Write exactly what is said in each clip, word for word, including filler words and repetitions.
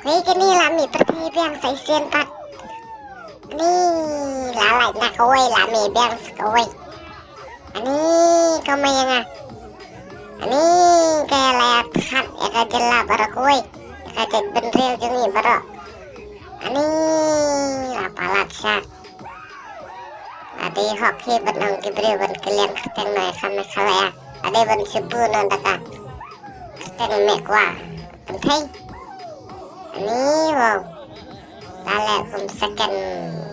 Peit kane la mih pyrthei biang sa shisien pat. Ani la lait na kawei la mih biang sa kawei. Ani ka mei ïa nga. Ani ka la ïa that ïa ka jylla baroh kawei. Ïa ka jaitbynriew jong ngi baroh. Ani la palat sha. Ade hok hi ban ong ki briew ban kylliang kyrteng noh ïa ka Meghalaya. Ade ban shu buh noh da ka kyrteng meh kwah. Kynthei. Ani wow. Lale kum second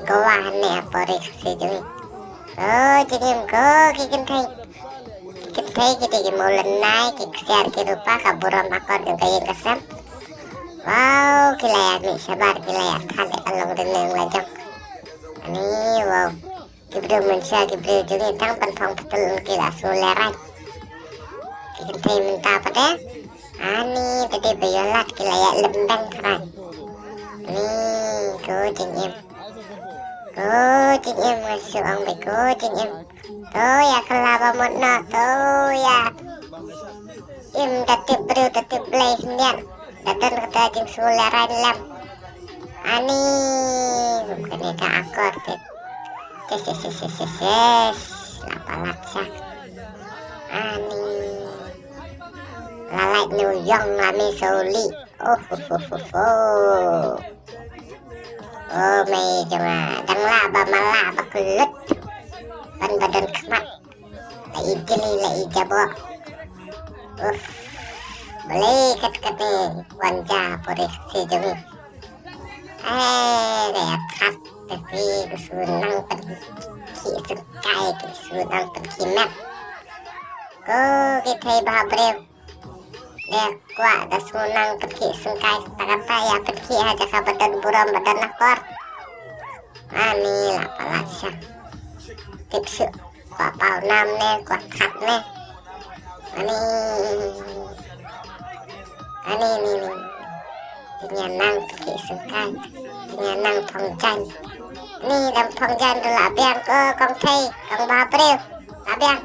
Goa hangne ha pori Khasi jong ngi. Ko jingim ko ki kynthei. Ki kynthei ki dei ki mawlynnai, ki ksiar ki rupa, ka burom akor jong ka ïing ka sem. Wow, ki la ïa mih shabar, ki la ïa that ïa ka longrynieng la jong. Ani wow. Ki briew mynshuwa ki briew jong ngi tang ban phong pyntul ki la sngewlehrain. Ki kynthei mynta pat de. Ani te dei ba ïolat ki la ïa lem beng trai. Ani ko jingim. Ko jingim nga shu ong ba ko jingim. To ïa kylla ba mut noh, to ïa im da tip briew da tip Blei khyndiat. Da don kata jingsngewlehrain lem. Ani kum kane ka akor te. Ses ses ses ses ses ses. La palat sha. Ani la lait New York la mih Sauli. Oh oh oh oh oh. Oh mei jong nga dang lah ba ma lah ba kyllut. Ban ba don khmat. La i jli la i jabok. Uff. Balei kat kane wan ja pore se jong ngi. Eh, ka ïa that te phi ka su nang pynkhih syngkai, ka su nang pynkhih met. Ko ki thei bha briew. Dei kwah da su nang pynkhih syngkai, ta kata ïa pynkhih ha jaka ba don burom ba don akor. Ani la palat sha. Tip shu kwah paw nam ne, kwah that ne. Ani. Ani ni ni. Te ngi nang pynkhih syngkai. Te ngi nang phong jaiñ. Ni dang phong jaiñ ruh la biang ko kong thei, kong bha briew. La biang.